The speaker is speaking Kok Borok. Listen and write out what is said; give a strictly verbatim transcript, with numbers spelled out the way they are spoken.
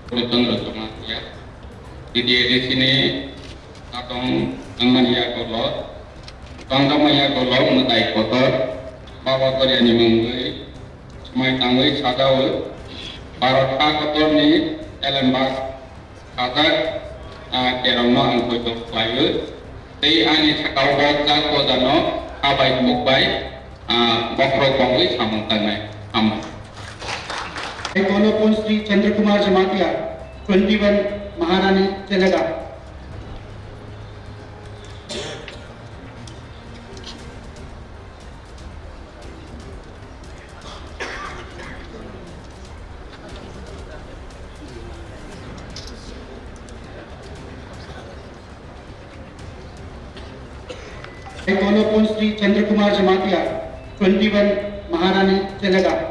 Chandra Jamatia, T T A D C ni atong wngmani yagulo, tongjakmani yagulo mwtai kotor, Baba Goriani mungwi, swmai tangwi sajao, Bharat ha kotorni elembak sajak, ah, kerongno ang poito khlaio. Tei ani sakao bo jak bojano ha bai kuk bai, ah, bokhorok bongwi samung tangnai. Hambai. Kono pun Sri Chandra Kumar Jamatia, twenty-one Maharani Chelaga. Kono pun Sri Chandra Kumar Jamatia, twenty-one Maharani Chelaga.